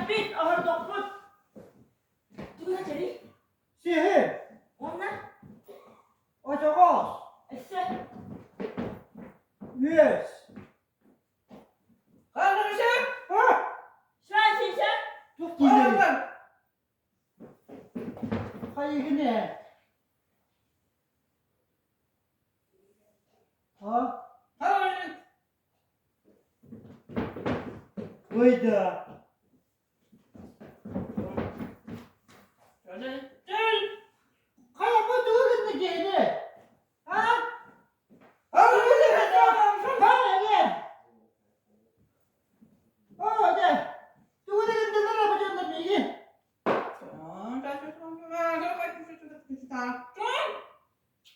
Эппит, оһордохпут. Тугу этэрий? Сиһи. Уонна? Очоҕос. Өссө? Үөс. Шансиша? Туох дииллэрий? Хайыгын ээ? А? Ой да. Хайа бу тугу гынна киһини? А? Оо, дьэ, тугу да гыннылар бу дьоннор миигин?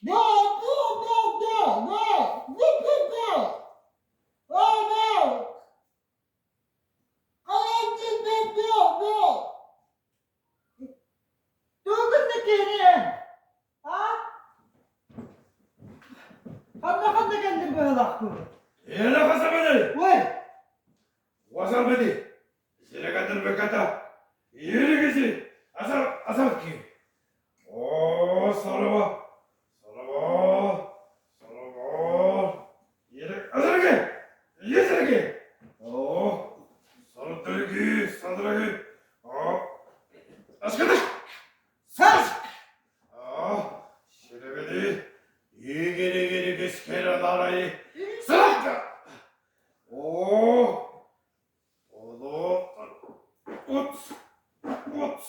No, no, no, no, no, no, no, no. Oh, no. No, no, no. Тугу гынна киһини эн? А? Ханна-ханна кэллим быһалаахпын? Эля хасабыный! Ой! Уасарбыды! Сирекатыр беката! Ииригиси! Асар асарки! О, сарыба! Сарыба! Сарыба! Иирик асарги! Иесерги! О, сарыдырги, садырги! О, аскадык! Сас! О, сиребеди! Игиригири кискераларай! Сыракка! О, Оно, от, от, от!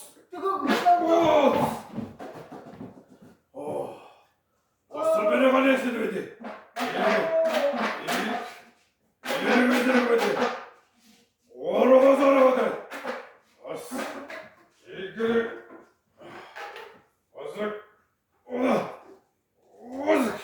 О, Остроберегалесилбеди. Ос, игирик, осык, ола, озык,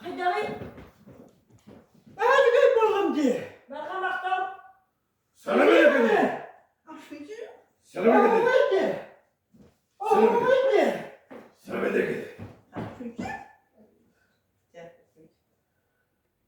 Хайдаҕый? Ээ, үчүгэй буоллум дии. Барҕа махтал. Оһуобай дии. Оһуобай дии.